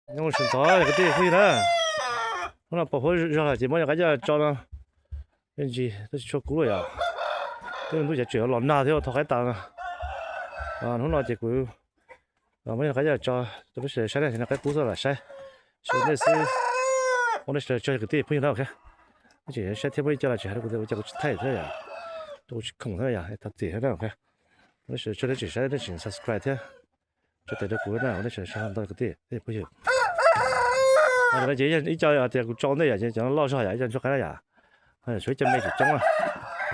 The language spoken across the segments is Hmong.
Nyob zoo ntxov kwv tij phooj ywg na, hnub no pom huab zog lawm ces muab yog qaib coj tso no. Me ntsis twb tsis tshua kub lawm yom. Twb ntuj ces tseem los nag thiab, thov qaib tas no. Hnub no ces kuv muab yog qaib coj tso rau peb sawv daws saib na, no qaib qub xwb lam saib. Saib nej xwb, ua nej sawv daws tso kwv tij phooj ywg na. Tseem saib thiab, muaj ib co los tseem hais rau kuv tias ua cas kuv tsis thaij thiab yom, rau kuv tsis khoom thiab yom, thov txim thiab na. Nej sawv daws tso, nej tseem saib nej tseem subscribe thiab tso tes rau kuv na, ua nej sawv daws sawv daws ntau kwv tij phooj ywg. Ces ib co tias kuv tso ua ntej yom, ces cov no loj zog yom, ib co ntsuag qaib na yom. Tshuav ib co me tseem coob,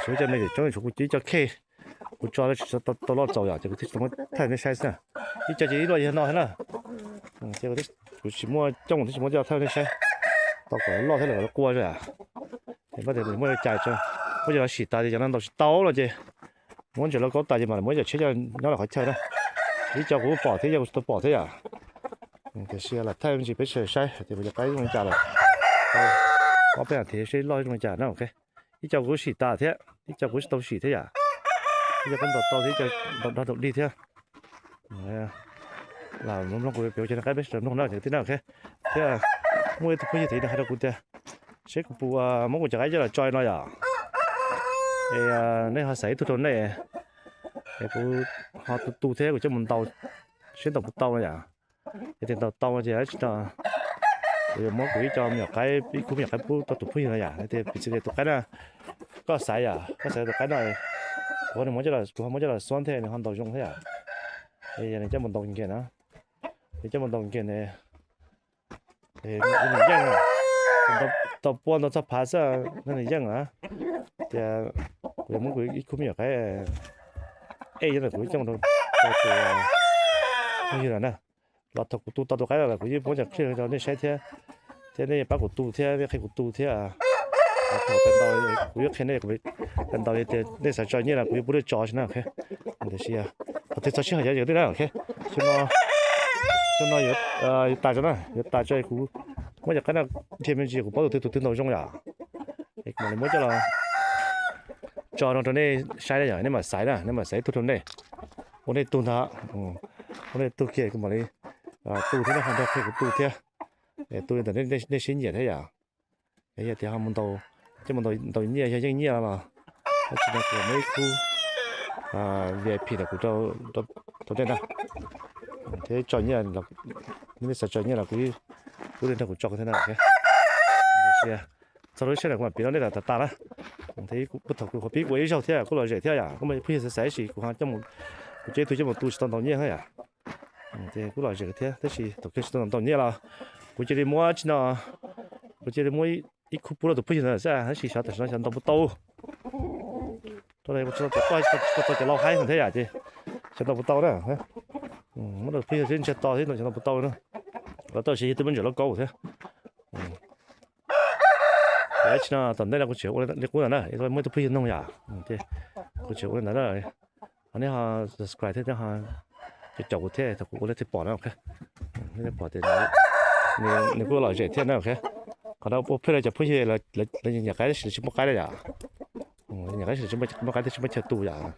tshuav ib co me tseem coob, tshuav kuv ib co khej kuv tso tsis tau loj txaus yom, ces kuv thiaj tsis tau muab thaij nej saib xwb na. Ib co ces ib loj yog no thiab na. Ces kuv tsis muaj coj mus, thiaj tsis muab coj thaij nej saib. Tau kom loj thiab lawm los qua zog yom. Ces muab cais tso, muab cov no sim tas tias cov no ntaus tsis tau no ces muab ntses lauj kaub tas ces mam muab cov tshiab coj nyob lawm qhov chaw na. Ib co kuv pom thiab, ib co kuv tsis tau pom thiab yom. Tiam sis lam thaij me ntsis peb sawv daws saib tias kuv cov qaib zoo li cas lawm. Ob peb nas this seb loj zoo li cas na. Ib co kuv sim tas thiab, ib co kuv tsis tau sim thiab yom. Ib co kuv ntaus tau thiab, ib co ntaus dog ntaus dig thiab. Lam mloog kuv piav cov qaib peb sawv daws mloog na kwv tij na. Thiab muaj ib tug phooj ywg thiab nws hais rau kuv tias seb kuv puas muab kuv cov qaib coj los tso no yom. Es nej ho xaiv ib tug rau nej, es kuv ho tu tu thiab kuv coj mus ntaus seb ntaus puas tau no yom. Yog tias ntaus tau ces dab tsi no kuv yuav muab kuv ib co me nyuam qaib, ib khub me nyuam qaib pub rau tus phooj ywg no yom. Tias piv txwv tias tus qaib no koj xaiv yom, koj xaiv tus qaib no, kuv ho muab coj los xuab thiab nws ho ntaus zoo thiab yom. Es yog nws coj mus ntaus nkiag na, nws coj mus ntaus nkiag ne, nws yeej, tau pua ntau txog phav xwb nws yeej na. Tias kuv yuav muab kuv ib khub me nyuam qaib ej nyob ntawm kuv coj rau tus phooj ywg no na. Los thaum kuv tu tau tus qaib lawm kuv yeej muab cov clip rau nej saib thiab, thiab nej pab kuv tu thiab, nej qhia kuv tu thiab. Thaum kuv yuav qhia nej, kuv ntaus li tias nej xav tso nyiaj los kuv yuav pub nej tso tsis na. Tiam sis thaum twg txog sij hawm yog yog twg na. Xyoo no yuav tas tso na, yuav tas tso kuv muab cov qaib no dhia me ntsis kuv paub tus twg tus twg ntaus zoo yom. Kuv mam li muab coj los tso no rau nej saib na yom, nej mam xaiv na, nej mam xaiv ib tug rau nej, ua nej tug ntag. Ua nej tug kiag kuv mam li tu thiab, nej ho nrog qhia kuv tu thiab. Tu li ntawd nej sib nyiam thiab yom. Yog tias ho mus ntaus, coj mus ntaus nyiaj yog yeej nyiaj los dab tsi no kuv muab ib khub V I P ntawm kuv rau nej na. Thiab tso nyiaj, nej xav tso nyiaj los kuv, kuv nrog kuv tso thiab na. Txog lub sij hawm kuv mam piav rau nej tas tas na. Thiab thaum kuv qhov pib kuv ua ib zaug thiab kuj lom zem thiab yom, kuj muaj phooj ywg xav xaiv sis kuv ho coj mus, kuv coj ib tug coj mus tu tsis tau ntaus nyiaj thiab yom. Ces kuj lom zem thiab tab sis thaum kawg tsis tau ntaus nyiaj los kuv cia li muab tsi no, kuv cia li muab ib khub pub rau tus phooj ywg ntawd xwb tab sis xyov tam sim no xyov ntaus puas tau. Rau qhov tsis tau cov laus haib thiab yom, ces xyov ntaus puas tau na. Muab rau phooj ywg thiab ntsiag to thiab xyov ntaus puas tau na. Los tau siv yog twb muab ntses lauj kaub thiab. Ces tsi no tom ntej no kuv tseem ua li qub ntawd na, muaj ib tug phooj ywg nug yom, kuv tseem ua li ntawd na. Ho nej ho subscribe thiab, nej ho caum caum kuv thiab, thaum kuv ua nej thiaj pom na. Nej pom tias nws kuj lom zem thiab na. Qhov no ua phem rau cov phooj ywg lawv nyiam qaib tab sis lawv tsis muaj qaib na yom. Nyiam qaib tab sis lawv tsis muaj qaib thiab tsis muaj chaw tu yom.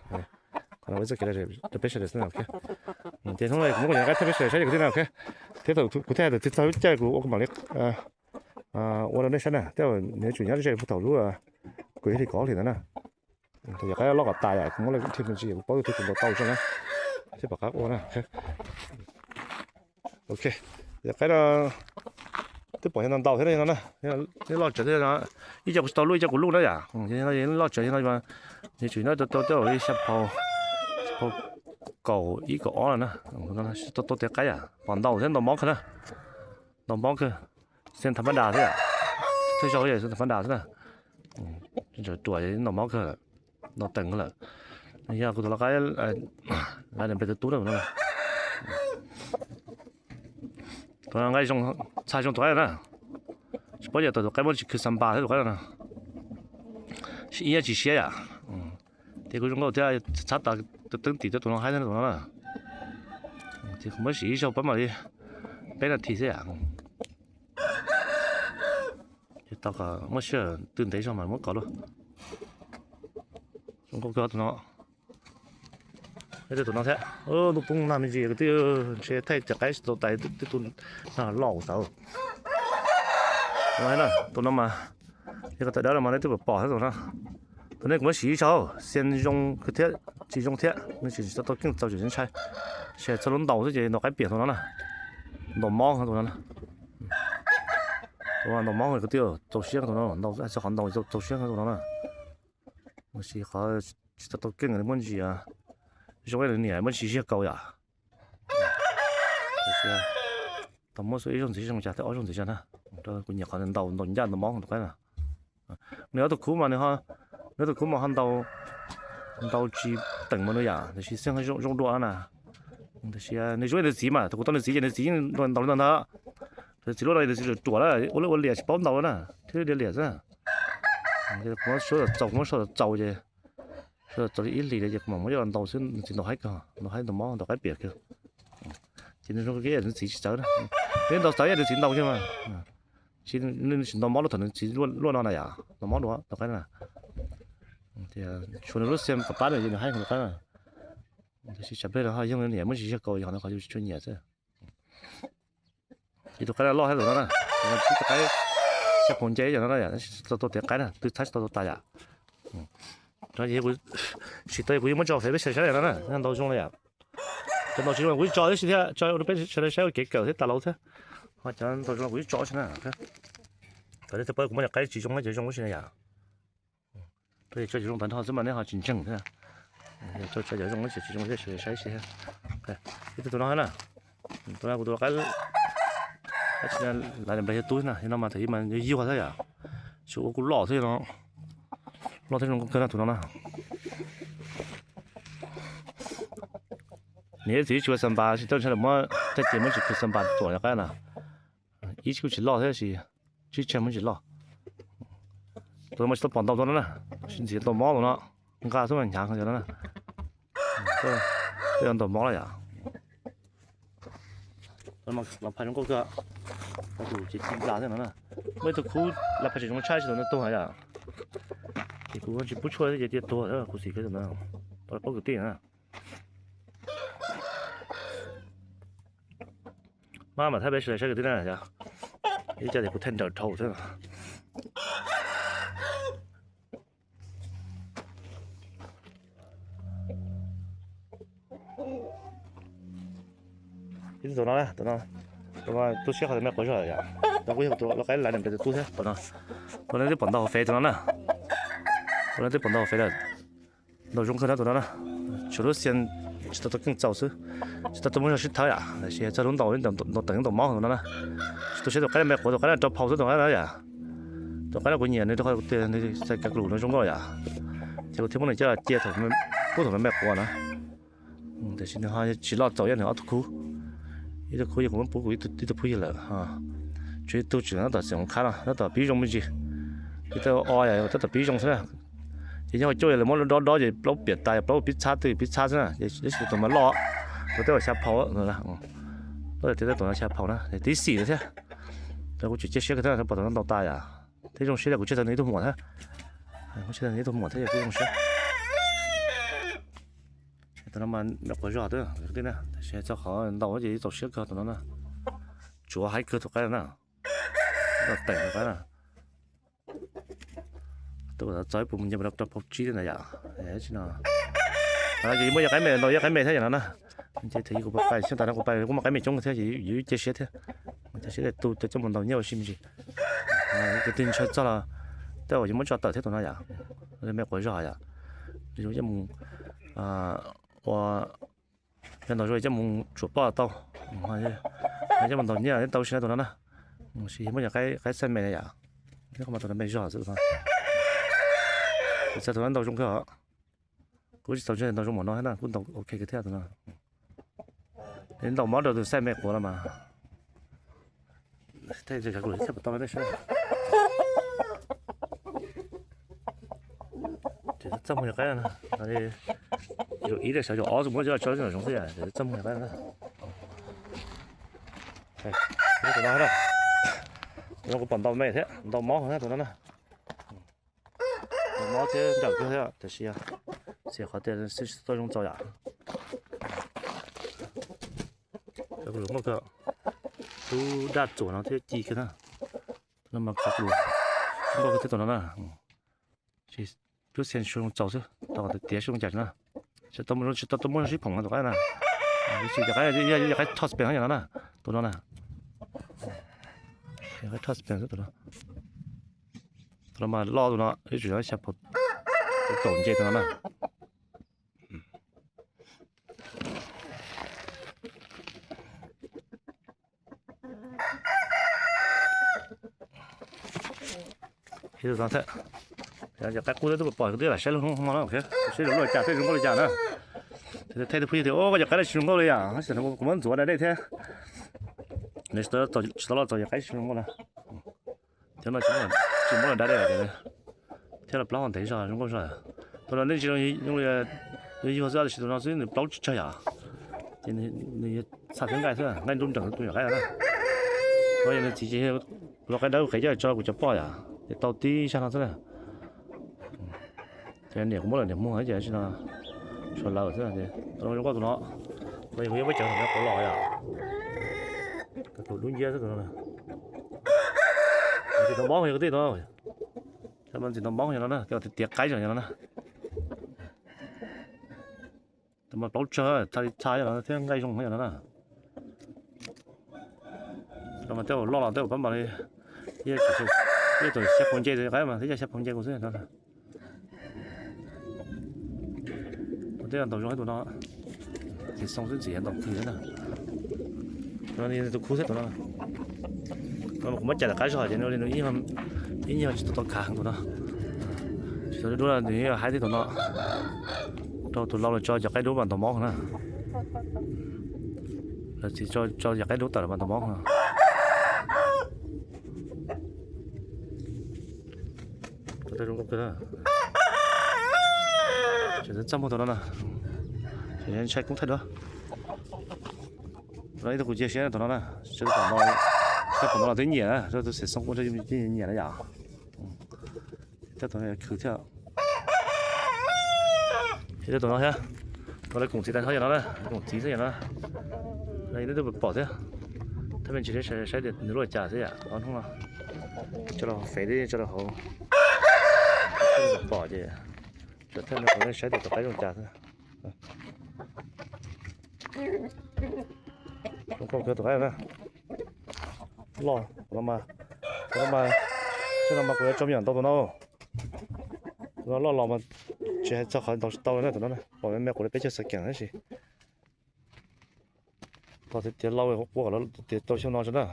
Qhov no ua txoj kev lom zem rau peb sawv daws xwb na. Ces hnub no kuv muab kuv cov qaib thaij peb sawv daws saib kwv tij na. Thiab thaum kuv thaij thaum twg txog lub caij kuv ua kuv mam li ua rau nej saib na, thiab nws yuav tsum nyob ze puag thaum lub kuv yog li kaum ob hlis ntawd na. Thaum yog qaib loj kom tas yom, kuv muab lawv dhia me ntsis kuv paub tus twg tus ntaus tau tso na, thiab pom qab ua na. Ok, yog qaib no twb pom yog ntaus thiab no na, loj tsawv thiab no. Ib co kuv tsis tau luj, ib co kuv luj na yom, loj tsawv no, nws tsum nyob rau tej li xya phau, xya phau kaum ib kaum ob no na. Tau tau tej qaib yom, pom ntaus thiab ntaus mob kawg na, ntaus mob kawg. Xeeb tham mab das thiab yom, thawj zaug yog xeeb tham mab das xwb na. Ruam ntaus mob kawg, ntaus teem kawg lawm. Yog kuv tus lau qaib, lawv niam npe tus tub na. Tus no nqaij zoo, txhaj zoo tus qaib na. Tsis paub yog tus qaib muab tsis khwv xa npas thiab tus qaib no. Ib tsis siab yom. Ces kuv zoo nkauj thiab txhab tas teeb tim rau tus no haib thiab tus no na. Ces kuv muab siv ib zaug pab mam li peb nas this xwb yom. Ces tau kom muaj sij hawm twb ntev zog mas muab kov luaj. Zoo nkauj kawg tus no. Tus no thiab, ntuj poob nag me ntsis kwv tij, ntshe thaij cov qaib tsis tau tas, twb tus no loj tawv. Tus no mas, yog ko taw dawb no mas nej twb pom pom thiab tus no. Tus no kuv muab siv ib zaug, xiam zoo thiab tsis zoo thiab, nws tsis tau keej txaus tsis ntshai. Ces txog lub ntaus xwb ces ntaus qaib piam tus no na, ntaus mob tus no na. Tus no ntaus mob kwv tij, txaus siab tus no, ntaus txog qhov ntaus txaus siab tus no na. Tab sis qhov tsis tau tau keej li muab ntsia zoo ib nws niam muab ntsia ziag kaus yom. Tau muab xub ib zaug ntxiv zoo cas thiab ob zaug ntxiv zog na. Kuv nyiam qhov ntaus ntaus ncaj ntaus mob tus qaib na. Nws ob tug khub mas nws, nws ob tug khub mas ho ntaus, ntaus tsis teem mas nws yam, tiam sis xeeb zoo dua na. Tiam sis nws zoo ib nws txiv mas, thaum kuv tau nws txiv ces nws txiv yeej ntaus li ntawd ntag. Nws txiv luaj no nws txiv ruam ruam lawm, ua liaj ua liam tsis paub ntaus na, thiab liam liam xwb. Kuv muab suab txaus, muab suab txaus ces, suab txaus li ib hlis ces kuv mam muab coj los ntaus xwb, nws txiv ntaus haib kawg, ntaus haib ntaus mob ntaus qaib piam kawg. Ces nws zoo kiag nws txiv tsis txawv na, nws ntaus txawv nws txiv ntaus kiag mas. Tsis, nws tsis ntaus mob dua thaum nws txiv luaj no na yom, ntaus mob dua ntaus qaib na. Tias tshuav nws lub xiam kom pab nws ces nws haib ntaus qaib na. Tiam sis tsam pliag no ho yog nws niam muab ntsia ziag kaus yog no qhov yus tsis tshua nyiam xwb. Ces tus qaib no loj thiab tus no na, tus no tib tus qaib xya phaus nce yam no na yom, tsis tau tau tev qaib na, twb txhab tsis tau tau tas yom. Sim tau kuv yeej muab tso fev peb sawv daws saib yam no na, ntaus zoo li yom. Cov ntaus tsis zoo kuv yeej tso tib si thiab, tso rau peb sawv daws saib ua kev kawm thiab tas laus thiab. Ho cov ntaus zoo kuv yeej tso tib si na. Kom nej thiaj paub kuv muab cov qaib tsis zoo thiab cov zoo tib si na yom. Tso cov zoo tag nrho xwb mas nej ho tsis ntseeg thiab. Tso cov zoo tsis zoo thiab sawv daws saib tib si thiab. Ib tug tus no na, tus no kuv tus qaib laiv npleg yog tub na, yog no mas thaum ub mas yuag yuag thiab yom, tsis ua kuj loj thiab no, loj thiab zoo kawg na tus no na. Niam ib txwm tsis ua xa npas, tsis tau ntshai lawm muab caj ces muab tsis khwv xa npas tuam cov qaib na. Ib kuj tsis loj thiab sis tsib tsag muab tsis loj. Tus no mas tsis tau pom ntaus tus no na, tsis ntxiv ntaus mob tus no, nqa xwb mas hnyav cov no na. Twb yuav ntaus mob lawm yom. Los phais zoo nkauj kawg, tus ces ci nplas thiab no na. Muaj ib tug khub los phais tseem zoo tshaj tsis tus no tuag yom. Ces kuv tsis pub tshuaj thiab ces tias tuag, kuv xim kiag tus no, tau paub kwv tij na. Maj mam thaij peb sawv daws saib kwv tij na, ib co tias kuv thaij nrawm dhau xwb. Ib tug tus no, tus no, tus no tu siab qhov me quav zog yom. Tus no kuj yog tus loj qaib laiv nws tus tub thiab tus no. Tus no twb pom ntaus hauv fev tus no na. Tus no twb pom ntaus hauv fev lawm. Ntaus zoo kawg na tus no na. Tshuav lub xiam tsis tau tau keej txaus xwb, tsis tau tau muaj zog sib thawb yom, tiam sis txog lub ntaus, ntaus teem ntaus mob tus no na. Tsis tu siab tus qaib me quav, tus qaib no rau phau xwb tus qaib no yom. Tus qaib no kuv nyiam nws rau qhov tias nws xaiv kav lus no zoo nkauj yom. Ces kuv thiaj muab nws coj los cia thaum, pub thaum me me quav na. Tiam sis nws ho tsis loj txaus yog nws ob tug khub. Ib tug khub yog kuv muab pub kuv ib tug phooj ywg lawm. Tshuav ib tug tseem nyob tom Xeem Khab no, nyob tom pib zoo me ntsis. Ces tej o yom, tab tom pib zoo xwb na. Ces nyob hauv cuaj yog lawv muab dob dob ces plaub piam tas, plaub pib txhab twg pib txhab xwb na. Ces tab sis tus mas loj, tus tej uas xya phau, loj tias tej tus no xya phau na, tib xim lawm thiab. Kuv tseem cia siab kawg thiab, pom tus no ntaus tas yom. Thiab zoo siab tias kuv tseg tau nws ib tug muam thiab. Kuv tseg tau nws ib tug muam thiab kuv zoo siab. Tus no mas me quav zog xwb, tab sis txog qhov ntaus ces txaus siab kawg tus no na. Tsuav haib kawg tus qaib na. Teem tus qaib na. Tus txog ib puas mus nce mus rau phau tsib thiab ntag yom. Ces muab yog qaib me ntaus yog qaib me thiab yom no na. Ces thaum kuv pais xyoo tas no kuv pais kuj muaj qaib me coob thiab ces yuav cia siab thiab. Cia siab tias tu coj mus ntaus nyiaj ua si me ntsis. Kwv tij ntshai txog los tej uas yuav muab tso tawm thiab tus no yom. Me quav zog yom. Zoo coj mus ua, yog ntaus zoo coj mus tsuam poj tau, coj mus ntaus nyiaj tau si na tus no na. Sis yog muab cov qaib xaj me na yom. Thiab qhov mas tus no me zog xwb no. Txog tus no ntaus zoo kawg os. Kuv tsis tau ntseeg ntaus zoo npaum no thiab na, kuj ntaus ok kawg thiab tus no. Ntaus mob rau tus xaj me quav no mas. Tej kav lus thiaj pom tau nej saib. Ces txaj muag yog qaib no, yus ib daim xyov yus ob tug muab coj tso zoo xwb yom, ces txaj muag yog qaib no. Tus no, tus no kuv pom ntaus me thiab ntaus mob thiab tus no na. Ntaus mob thiab nrawm kawg thiab tiam sis xim qhov tias xwb tsis tau zoo txaus yom. Nkauj kawg, tub daj txuas no thiab ci kawg na. No mas kav lus nkauj kawg thiab tus no na. Lub xia tsis zoo txaus xwb, tau tiav zoo cas na. Tsis tau muaj zoo sib phoom no tus qaib na. Yog qaib top spin yog no na, tus no na. Qaib top spin xwb tus no. Tus no mas loj tus no ib tsum yog xya phav kaum nce tus no na. Ib tug no thiab, cov qaib qub twb pom twb lam saib lub hnub hmo no, saib lub luaj cas thiab zoo nkauj li cas na. Thiab tus phooj ywg tias, o, koj cov qaib no tsis zoo nkauj li yam, kuv muab ntxuav da dej thiab. Nws tsis tau los txog cov qaib tsis zoo nkauj na. Cov no tsis muab los da dej thiab los plaub hau ntev zog zoo nkauj zog. Tus no nej tsis zoo li yuag xwb, tab sis tus no xwb nws plaub tsawg yom. Ces nws txhaj thiab nqaij xwb, nqaij nruj nreem tus yam qaib na. Nws txiv ces tus qaib dawb qev coj tso kuv cov poj yom, ces tau tib zag no xwb na. Ces niam kuv muab lawm niam muag ces tsis no, tshuav lawm xwb. Tus no zoo nkauj tus no, kuv yuav muab cov no quav los yom. Tus dub nciab xwb tus no. Ntxim tau mob yog kwv tij no, ntxim tau mob yog no na, tiav qaib zoo yog no na. Tus mas plaub tsawg, txha li txha yog no thiab nqaij zoo yog no na. Mas tej zaum loj los tej zaum pab mam li, ib tug xya phav nce tus qaib mas twb yog xya phav nce kuv xwb no. Tus twb ntaus zoo tus no, txiv xoo xwb ntxim ntaus kawg na. Tus no tus khub thiab tus no. Kuv muab cais lawm qab zog ces nws ib nyuag tsis tau tau khav tus no. Tsis tau dub dub nws haib thiab tus no. Rau tus lau los tso cov qaib dub mas ntaus mob na. Lawv tsis tso cov qaib dub tawm mas ntaus mob na. Txaj muag tus no na, ntshai koob thaij duab. Tus no ib tug kuv cia siab tus no na, tus no los twb nyiam na, tus xeem xoo kuj nyiam na yom. Thiab tus no khwv thiab. Thiab tus no thiab, tus no koom txiv tas txhob yog no na, koom txiv xwb yog no. Nws twb pom thiab, thaj me ntsis saib tias nws lub cas xwb yom, ob hnub no tso rau fev thiab tso rau hauv pom ces tsuas thaj me kuv saib tias tus qaib zoo cas xwb. Zoo nkauj kawg tus qaib na. Loj no mas, tus no mas, xyoo no mas kuv yuav tso me nyuam ntaus tus no. Tus no loj los mas tsis hais txog qhov ntaus tsis tau li na tus no, pom me me kuv li peb caug xav keem tab sis tos tiav lau ua kom tiav tau xyoo no tso na.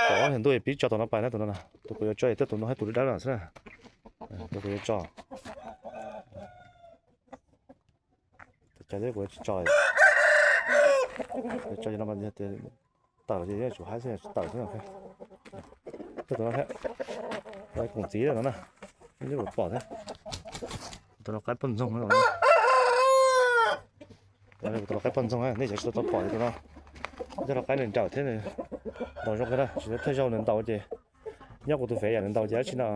Pom ob hlis ntuj pib tso tus no pais na tus no, tus kuv yuav tso yog tus no thiab tus dawb dawb no xwb na. Tus kuv yuav tso. Tus cas kuv tsis tso, tso no mas tias tawm ces yuav tsum haib xwb tsis tawm xwb. Tus no thiab, koom txiv no na, nej pom thiab. Tus no qaib poj ntxoog no, tus no qaib poj ntxoog nej cov tsis tau pom tus no, coj rau qaib nws nrawm thiab nws ntaus zoo kawg na, tsis tau thawj zaug nws ntaus ces nyob kuv tus fev yam nws ntaus ces dab tsi no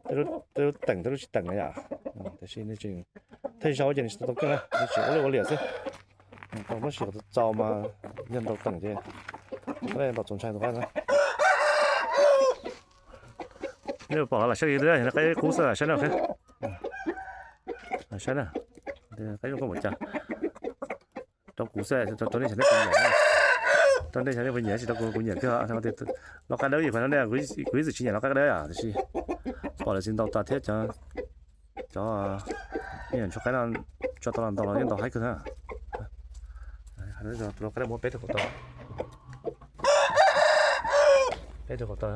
tej lub teem tej lub tsis teem na yom. Tab sis nej tseem thawj zaug ces nws tsis tau tau keej na, nws tseem ua liaj ua liam xwb. Tau muab sim kom txaus mas yog ntaus teem ces ntaus txaus ntshai tus qaib na. Nej pom los lam saib li, qaib qub xwb lam saib na, lam saib na, qaib zoo nkauj npaum cas. Rau kuv xwb, rau nej xyov nej puas nyiam, rau nej xyov nej puas nyiam tsis rau kuv, kuv nyiam kawg. Lub qaib dawb ib qho no ne, kuv ib txwm tsis nyiam lub qaib dawb tiam sis pom lawv txiv ntaus tas thiab cov me nyuam ntsuag qaib no tso tau los ntaus los yeej ntaus haib kawg na. Tus qaib muab peb tug kaum tau, peb tug kaum tau.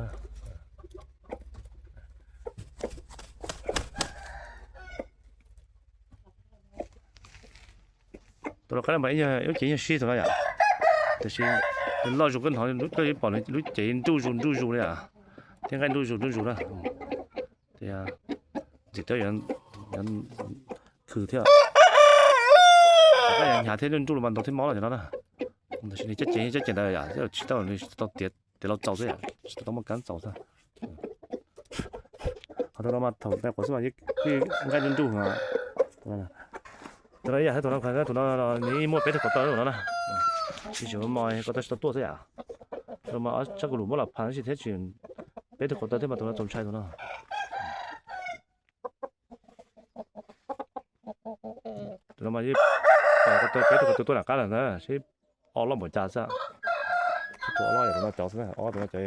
Tus no qaib no mas ib cev nyuag sib tus no yom, tiam sis nws loj zus kawg, hnov koj pom lub cev nruj zus nruj zus li yom, thiab nqaij nruj zus nruj zus na. Tias ntxim tias yuav khwv thiab, hnyav thiab nruj nruj los mas ntaus thiab mob los cov no na. Tiam sis nws caj ces caj ces ntawd yom, tsis tau nws tsis tau tiav tiav lau txaus xwb yom, tsis tau muaj kab txaus xwb. Ho tus no mas thaum me quav xwb mas yeej nqaij nruj nruj. Tus no ib yam thiab, tus no, tus no nws muaj peb tug kaum tau tus no na. Tsis tsim mos koj tau tsis tau tuaj xwb yam. Tus no mas tsab kuv lus muab los phas tab sis thiab tsis, peb tug qhov taw thiab mas tus no txaus ntshai tus no. Tus no mas yeej pom ko taw peb tug ko taw tuaj nram qab lawm ntag, seb ob loj npaum cas xwb. Seb tus ob loj yog tus no cov xwb na, ob tus no cov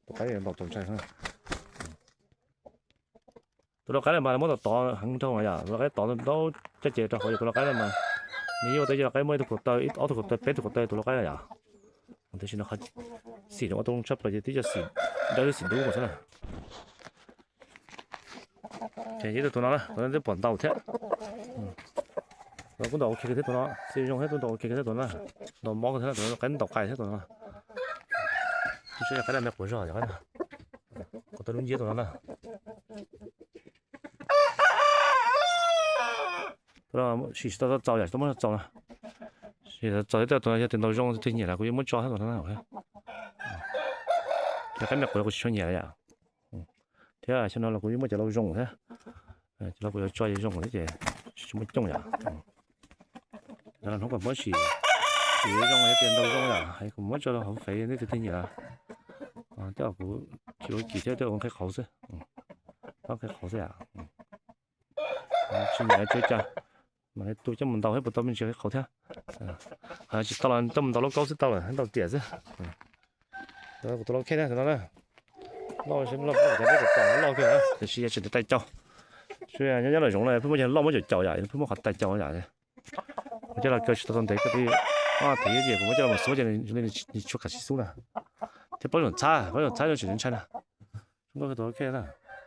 tus qaib ntaus txaus ntshai xwb. Tus lau qaib no mas muab tov tov heev dhau yom, tus lau qaib tov ntau caj ces rau hauv yom, tus lau qaib no mas nws yeej ua tau cov lau qaib muaj ib tug ko taw, ob tug ko taw, peb tug ko taw tus lau qaib no yom. Tiam sis no qhov xim no ua tau zoo tshaj plaws ces twb yog xim dawb xim dub xwb na. Ces ib tug tus no na, tus no twb pom ntau thiab. Tus no kuj ntaus ua ke thiab tus no, xim zoo thiab, kuj ntaus ua ke thiab tus no, ntaus mob thiab, tus no qaib ntaus qais thiab tus no. Saib yog qaib daj me quav zog yog qaib no, ko taw lub nciab tus no na. Tus no sim tsis tau txaus yom, tsis tau muab txaus na. Sim txaus thiab tus no yog tias ntaus zoo tus twg nyiam los kuv yuav muab tso thiab tus no na. Cov qaib me quav kuv tsis tshua nyiam yom. Thiab xyoo no los kuv yeej muaj cov lau zoo thiab. Cov lau kuv yuav tso zoo thiab ces tsis muaj coob yom. Hnub kuv muab sim, sim zoo thiab tias ntaus zoo yom, kuv muab tso rau hauv fev nej tus twg nyiam. Tej zaum kuv tsis ua kim thiab tej zaum nqhis qhauv xwb. Nqhis qhauv xwb yom. Tsis nyiam tsis ua cas, mas tu coj mus ntaus thiab puas tau me ntsis nqhis qhauv thiab. Tsis tau los coj mus ntaus lauj kaub xwb tau lawm, ntaus tiam xwb. Kuv tus lau khej na, tus no na, loj, loj, loj kawg, tiam sis yog tseem tais caus. Nyob nyob nram zoov no pheej muaj cov loj muab caum caum yom, pheej muaj qhov tais caus yom. Kuv coj los kaw tsis tau tau ntev, koj twb ob teev ces kuv muab coj los mus xub ces nws tshuav kav tsib xub na. Thiab plaub zaum txhab, plaub zaum txhab zoo tseem ntshai na. Zoo nkauj kawg tus lau khej na,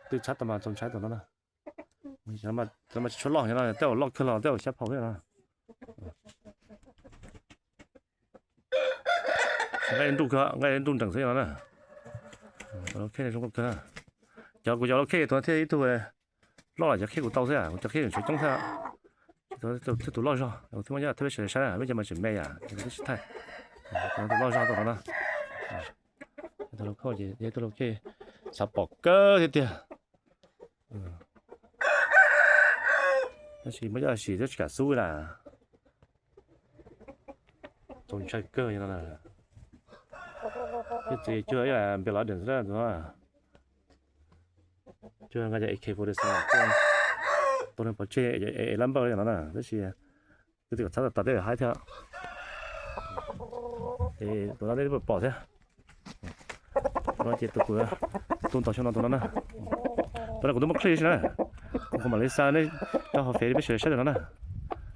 twb txhab tau mas txaus ntshai tus no na. Tus no mas tsis tshua loj, tej zaum loj kawg los tej zaum xya phau thiab no. Nqaij nruj kawg, nqaij nruj nreem xwb no na. Tus lau khej zoo nkauj kawg. Cov kuv cov lau khej tus no thiab ib tug loj los cov khej kuv tau xwb, kuv cov khej tseem coob thiab. Thiab tus loj zog, kuv thiaj muab coj thiab peb sawv daws saib na, peb cov mas tseem me yom, kuv thiaj tsis thaij. Tus loj zog tus no na. Tus lau khej ces yog tus lau khej xav pom kawg thiab tiag. Tab sis muab coj sim twb tsis kam xub na. Txaus ntshai kawg no na. Ib txwm cuag ib npe los dees xwb tus no. Cuag nqa cov A K forty seven, tus neeg pov tseg es lab npawj no na, tab sis twb txhob txav tas tej haib thiab. Tus no nej pom thiab. Tus no ces tus kuv tu ntaus xyoo no tus no na. Tus no kuv twb muab clip si na, kuv mam li xa nej rau hauv fev peb sawv daws saib tus no na.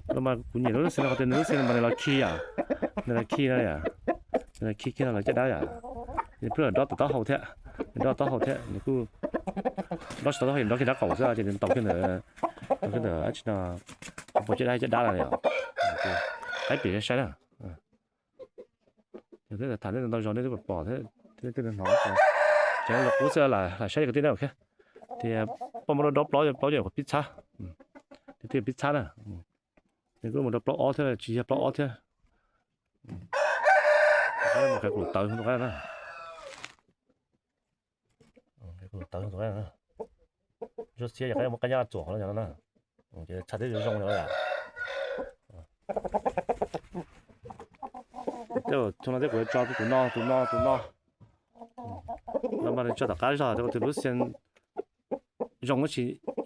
Tus no mas kuv nyiam lub xeev no qhov tias nws lub xeev mas nws los khi yom, nws los khi no yom, nws los khi kiag no lawv caj dab yom. Nws pheej dob tom taub hau thiab, nws dob taub hau thiab, nws kuj dob tsis tau taub hau, nws dob kiag dab qaum xwb ces nws ntaus kiag ntawm, ntaus kiag ntawm dab tsi no, qhov puas caj dab caj dab no yom. Qaib pem saib na. Yog thiab tham nej ntau zog nej twb pom thiab, nej twb hnov, cov los qub xwb lam saib kwv tij na. Tias poj muab rau plaub, plaub yog qhov pib txhab, tias twb yog pib txhab na. Nws kuj mus rau plaub ob thiab, tsis yog plaub ob thiab. Mus qhia kuv tawv tus qaib na. Kuv tawv tus qaib na. Zuag xiab yog qaib muab qaib nyab txuam qhov no na. Tshaj tib zoo zoo yom. Tej zaum xyoo no thiab kuv yuav tso tus no, tus no, tus no. No mas nws tso tom qab zog, tus lub xia zoo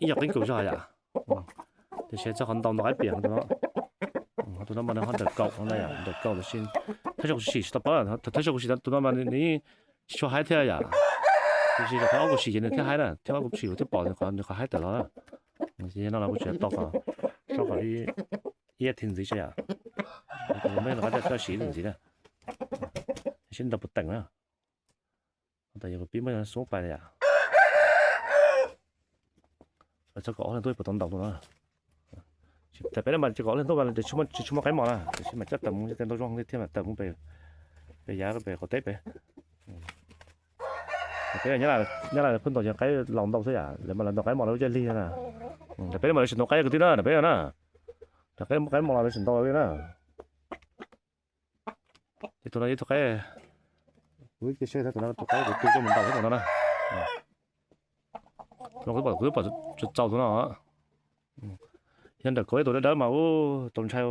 ib yam qeeb kaum zog yom. Tiam sis txog qhov ntaus ntaus qaib piam tus no. Tus no mas nws ho ntawm kaum no yom, ntawm kaum tiam sis thawj zaug kuv sim tsis tau paub, thawj zaug kuv sim tus no mas nws yeej tsis tshua haib thiab yom. Tiam sis zaum thib ob kuv sim ces nws thiaj haib na, thib ob kuv sim kuv thiaj pom nws qhov haib tawm los na. Ces no los kuv tseem tau kom, tau kom ib yam thib ntxiv tso yom. Kuv muab rov qab coj sim ib ntxiv na. Seb nws tau puas teem na. Tas yog kuv pib muab xub pais na yom. Txog kaum ob leeg tuaj puas tau ntaus tus no. Tam peb no mas tsis kaum ob leeg tuaj mas tsis tshua muaj qaib mos na, tiam sis mas coj tawm mus tej ntau zoo thiab mas tawm mus pem, pem yav pem qaum teb pem. Peb Nyab Laj pheej ntaus cov qaib laus ntau xwb yom, lawv mas lawv ntaus qaib mos lawv lub caij lig na. Tam peb no mas lawv tsis ntaus qaib kwv tij na, tam peb no na. Tam peb qaib mos los lawv tsis ntaus li na. Ces tus no yog tus qaib, kuv cia siab tus no tus qaib kuv tu coj mus ntaus thiab tus no na. Tus no kuv twb pom txaus tus no. Yog nrawm kauv ib tus dawb dawb mas ub tau ntshai,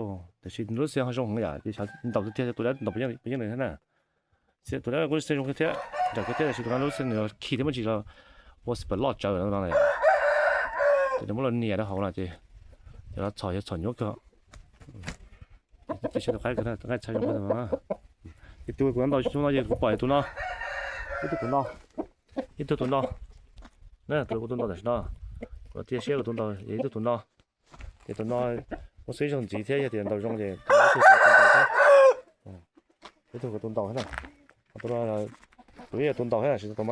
tiam sis lub xia ho zoo heev yom, ces ntaus tiag tiag tus dawb ntaus puas yeej li thiab na. Tus dawb kuj xia zoo thiab, nrawm kiag thiab, tiam sis tus no lub xia nws khi thiab muaj ntsis los ua super loj tsawv no. Ces nws muab los nias rau hauv no ces yog los txhom yog txhom nyuaj kawg. Saib tus qaib, tus qaib txhaj zoo kawg no. Ces tus kuv ntaus hnub no ces kuv pom tus no, ib tug tus no, ib tug tus no, na tus kuv tus ntaus tam sim no, kuv tias siab kuv tus ntaus ib tug tus no. Ces tus no muaj xib zoo ntxiv thiab, yog tias ntaus zoo ces ib tug kuv tus ntaus thiab na. Kuv ib yam tus ntaus thiab, kuv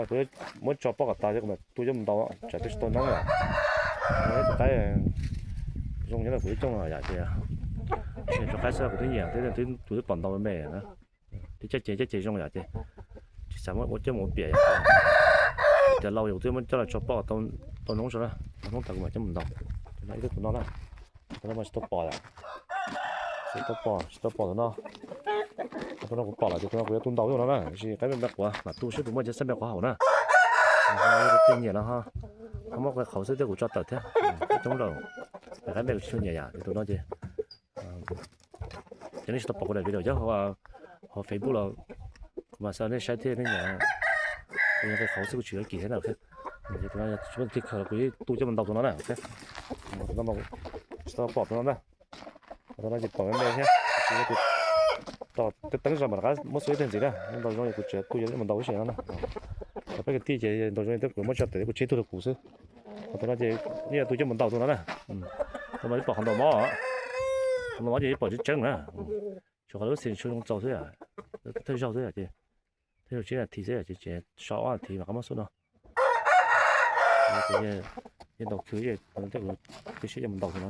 muab tso pob kom tas thiab kuv mam tu coj mus ntaus, tsam twb tsis tau noob yom. Tus qaib zoo nyob ntawm kuv ib cooj no yom, ces tsis nyiam tso qaib xwb, kuv twb nyiam, kuv twb pom ntaus me me na. Ces caj ces caj ces zoo yom, ces tsis xav muab ua coj mus ua piam yom. Tias laus yog kuv twb muab coj los tso pob kom tau noob tso na, tau noob tas kuv mam coj mus ntaus. Tus no ib tug tus no na, tus no mas tsis tau pom yom, tsis tau pom, tsis tau pom tus no. Tus no kuv pom lawm ces tus no kuv yuav tu ntaus tus no na, tab sis qaib me me quav mam tu seb puas muaj cov xab me quav hauv na. Tej nyiam no ho muab qe qhauv xwb thiab kuv tso tawm thiab, coob lawm. Qaib me kuv tsis tshua nyiam yom, ces tus no ces ces nej tsis tau pom kuv daim video nyob hauv Facebook los kuv mam xa nej saib thiab, nej nyiam. Kuv yog qe qhauv xwb kuv tsis yuav kim thiab na. Ces tus no tsis muaj thij khaws los kuv yeej tu coj mus ntaus tus no na. Tus no tsis tau pom tus no na. Tus no ces pom me me thiab, tus teeb zog mas rov qab muab xub ib teg ntxiv na, ntaus zoo es kuv tseem tu coj mus ntaus ib sim no na. Peb kwv tij ces ntaus zoo es kuv muab tso tawm kuv tseg tug rau kuv xwb. Tus no ces yeej tu coj mus ntaus tus no na. Tus no yeej pom qhov ntaus mob, qhov ntaus mob ces yeej pom tseeb tseeb na. Tsuas qhov lub xim tshua zoo txaus xwb, thawj zaug xwb ces, thawj zaug tsib nas this xwb ces tseem so ob nas this mas qab mob xub no. Ces yeej ntaus khwv, tej kuv tib siab coj mus ntaus tus no.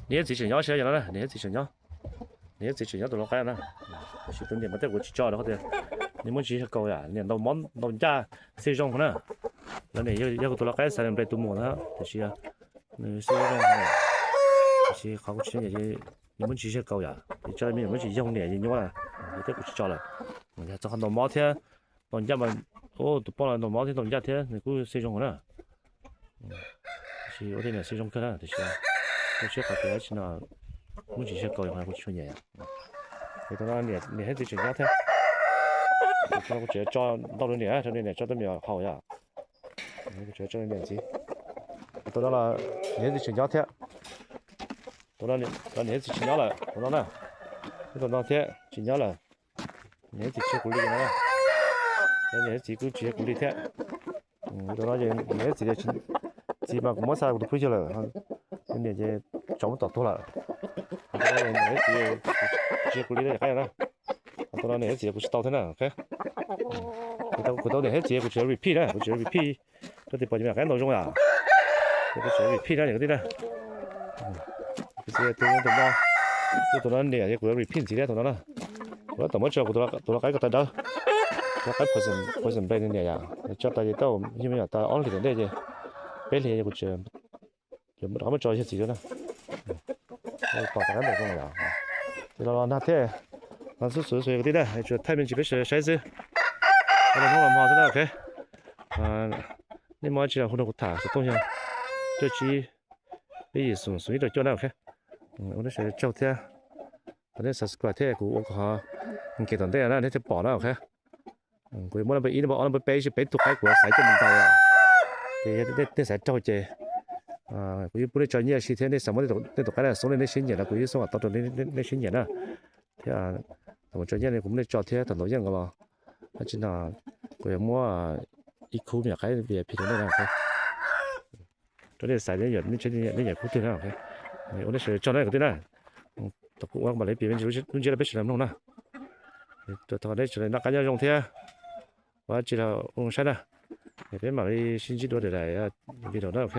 Niam thiab txiv tseem nyob siab yog no na, niam thiab txiv tseem nyob, niam thiab txiv tseem nyob tus lau qaib na. Tab sis tus niam mas tej kuv tsis tso rau qhov tias nws muaj ntsis yog kaus yom, niam ntaus mob ntaus ncaj xij zoo na. Lawv niam yog kuv tus lau qaib xaiv nws npe tus mus na, tiam sis nws xij zoo, tiam sis qhov kuv tsis nyiam ces nws muaj ntsis yog kaus yom, ces tso me nyuam muaj ntsis yoog niam ces nyuaj na, ces tej kuv tsis tso lawm. Yog txog qhov ntaus mob thiab ntaus ncaj mas, tus poj los ntaus mob thiab ntaus ncaj thiab nws kuj xij zoo na. Tab sis ua tej niam xij zoo kawg na, tiam sis kuv tsis qhov tias tsis no muaj ntsis yog kaus yom, kuv tsis tshua nyiam. Ces tus no niam thiab txiv tseem nyob thiab. Tus no kuv tseem tso ntau rau niam, rau niam tso tej me nyuam haus yom. Kuv tseem tso rau niam ntxiv. Tus no los niam thiab txiv tseem nyob thiab. Tus no niam thiab txiv tsis nyob lawm, tus no na. Tus no thiab tsis nyob lawm. Niam thiab txiv tsis yog kuv li no na. Niam thiab txiv kuj tsis yog kuv li thiab. Tus no niam thiab txiv, txiv mas kuv muab xa kuv tus phooj ywg lawm, niam ces tsov muab tom tuag lawm. Niam thiab txiv tsis yog kuv li no yom, qaib na. Tus no niam thiab txiv kuv tsis tau thiab na. Kuv tau niam thiab txiv kuv tsis repeat na, kuv tsis repeat rau tias pom cov me nyuam qaib ntaus zoo yom. Kuv tsis repeat na niam kwv tij na. Kuv txiv tus no, tus no niam ces kuv repeat ntxiv thiab tus no na. Kuv tab tom muab tso kuv tus lau qaib ko taw dawb, tus lau qaib poison, poison blank niam yom, tso tas ces tau ib me nyuam tas ob hlis tom ntej ces peb hlis kuv tseem rov qab muab tso yawg txiv na. Pom tas qaib ntaus zoo yom. Ces los los nag thiab, los xub xub xwb kwv tij na, tsuas thaij me ntsis peb sawv daws saib xwb. Los hnub los hmo xwb na, ok. Nej muaj dab tsi los hu rau kuv tham xov tooj yog cuaj tsib peb yim xoom xoom ib rau cuaj na, ok. Ua nej sawv daws tsaug thiab, thov nej subscribe thiab kuv ua kom ho nkees tom ntej na nej thiaj pom na, ok. Kuv yuav muab number ib, number ob, number peb, ib tug qaib kuv xaiv coj mus ntaus. Ces yog nej xav raug ces kuv yeej pub nej tso nyiaj si thiab, nej xav muab nej tus qaib na xoob li nej siab nyiam los kuv yeej xoob kom tau rau nej siab nyiam na. Thiab thaum mus tso nyiaj kuv muab nej tso thiab thaum ntaus yeej los dab tsi no kuv yuav muab ib khub me nyuam qaib V I P rau nej na, ok. Rau nej xaiv nej nyiam khub twg na, ok. Ua nej sawv daws tsaug na kwv tij na. Thaum kuv ua mam li piav me ntsis lub ntsiab rau peb sawv daws mloog na. Thov nej sawv daws noj qab nyob zoo thiab ua dab tsi los ua zoo saib na. Peb mam li sib ntsib dua daim video na, ok.